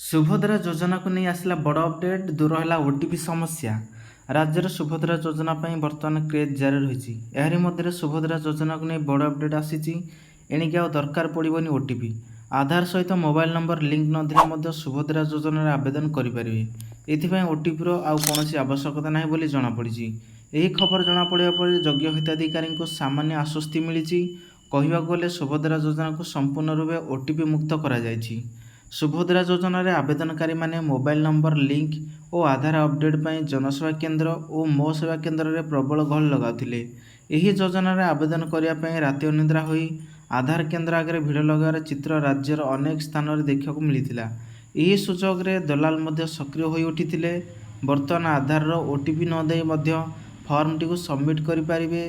ସୁଭଦ୍ରା ଯୋଜନାକୁ ନେଇ ଆସିଲା ବଡ଼ ଅପଡେଟ୍, ଦୂର ହେଲା ଓଟିପି ସମସ୍ୟା। ରାଜ୍ୟରେ ସୁଭଦ୍ରା ଯୋଜନା ପାଇଁ ବର୍ତ୍ତମାନ କ୍ରେଜ୍ ଜାରି ରହିଛି। ଏହାରି ମଧ୍ୟରେ ସୁଭଦ୍ରା ଯୋଜନାକୁ ନେଇ ବଡ଼ ଅପଡେଟ୍ ଆସିଛି। ଏଣିକି ଆଉ ଦରକାର ପଡ଼ିବନି ଓଟିପି। ଆଧାର ସହିତ ମୋବାଇଲ ନମ୍ବର ଲିଙ୍କ ନଥିଲେ ମଧ୍ୟ ସୁଭଦ୍ରା ଯୋଜନାରେ ଆବେଦନ କରିପାରିବେ। ଏଥିପାଇଁ ଓଟିପିର ଆଉ କୌଣସି ଆବଶ୍ୟକତା ନାହିଁ ବୋଲି ଜଣାପଡ଼ିଛି। ଏହି ଖବର ଜଣାପଡ଼ିବା ପରେ ଯୋଗ୍ୟ ହିତାଧିକାରୀଙ୍କୁ ସାମାନ୍ୟ ଆଶ୍ୱସ୍ତି ମିଳିଛି। କହିବାକୁ ଗଲେ ସୁଭଦ୍ରା ଯୋଜନାକୁ ସମ୍ପୂର୍ଣ୍ଣ ରୂପେ ଓଟିପି ମୁକ୍ତ କରାଯାଇଛି। ସୁଭଦ୍ରା ଯୋଜନାରେ ଆବେଦନକାରୀମାନେ ମୋବାଇଲ ନମ୍ବର ଲିଙ୍କ ଓ ଆଧାର ଅପଡେଟ୍ ପାଇଁ ଜନସେବା କେନ୍ଦ୍ର ଓ ମୋ ସେବା କେନ୍ଦ୍ରରେ ପ୍ରବଳ ଗହଳି ଲଗାଉଥିଲେ। ଏହି ଯୋଜନାରେ ଆବେଦନ କରିବା ପାଇଁ ରାତି ଅନିଦ୍ରା ହୋଇ ଆଧାର କେନ୍ଦ୍ର ଆଗରେ ଭିଡ଼ ଲଗାଇବାର ଚିତ୍ର ରାଜ୍ୟର ଅନେକ ସ୍ଥାନରେ ଦେଖିବାକୁ ମିଳିଥିଲା। ଏହି ସୁଯୋଗରେ ଦଲାଲ ମଧ୍ୟ ସକ୍ରିୟ ହୋଇ ଉଠିଥିଲେ। ବର୍ତ୍ତମାନ ଆଧାରର ଓଟିପି ନ ଦେଇ ମଧ୍ୟ ଫର୍ମଟିକୁ ସବମିଟ୍ କରିପାରିବେ।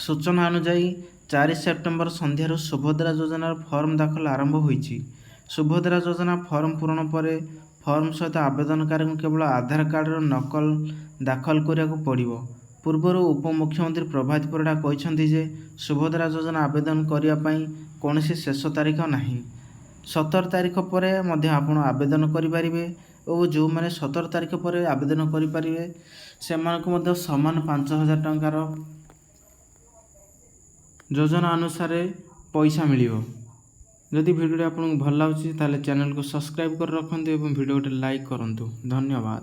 ସୂଚନା ଅନୁଯାୟୀ, 4 ସେପ୍ଟେମ୍ବର ସନ୍ଧ୍ୟାରୁ ସୁଭଦ୍ରା ଯୋଜନାର ଫର୍ମ ଦାଖଲ ଆରମ୍ଭ ହୋଇଛି। ସୁଭଦ୍ରା ଯୋଜନା ଫର୍ମ ପୂରଣ ପରେ ଫର୍ମ ସହିତ ଆବେଦନକାରୀଙ୍କୁ କେବଳ ଆଧାର କାର୍ଡ଼ର ନକଲ ଦାଖଲ କରିବାକୁ ପଡ଼ିବ। ପୂର୍ବରୁ ଉପମୁଖ୍ୟମନ୍ତ୍ରୀ ପ୍ରଭାତୀ ପରିଡ଼ା କହିଛନ୍ତି ଯେ ସୁଭଦ୍ରା ଯୋଜନା ଆବେଦନ କରିବା ପାଇଁ କୌଣସି ଶେଷ ତାରିଖ ନାହିଁ। 17 ତାରିଖ ପରେ ମଧ୍ୟ ଆପଣ ଆବେଦନ କରିପାରିବେ ଓ ଯେଉଁମାନେ 17 ତାରିଖ ପରେ ଆବେଦନ କରିପାରିବେ, ସେମାନଙ୍କୁ ମଧ୍ୟ ସମାନ 5,000 ଟଙ୍କାର ଯୋଜନା ଅନୁସାରେ ପଇସା ମିଳିବ। ଯଦି ଭିଡ଼ିଓଟି ଆପଣଙ୍କୁ ଭଲ ଲାଗୁଛି, ତାହେଲେ ଚ୍ୟାନେଲକୁ ସବସ୍କ୍ରାଇବ୍ କରି ରଖନ୍ତୁ ଏବଂ ଭିଡ଼ିଓ ଗୋଟେ ଲାଇକ୍ କରନ୍ତୁ। ଧନ୍ୟବାଦ।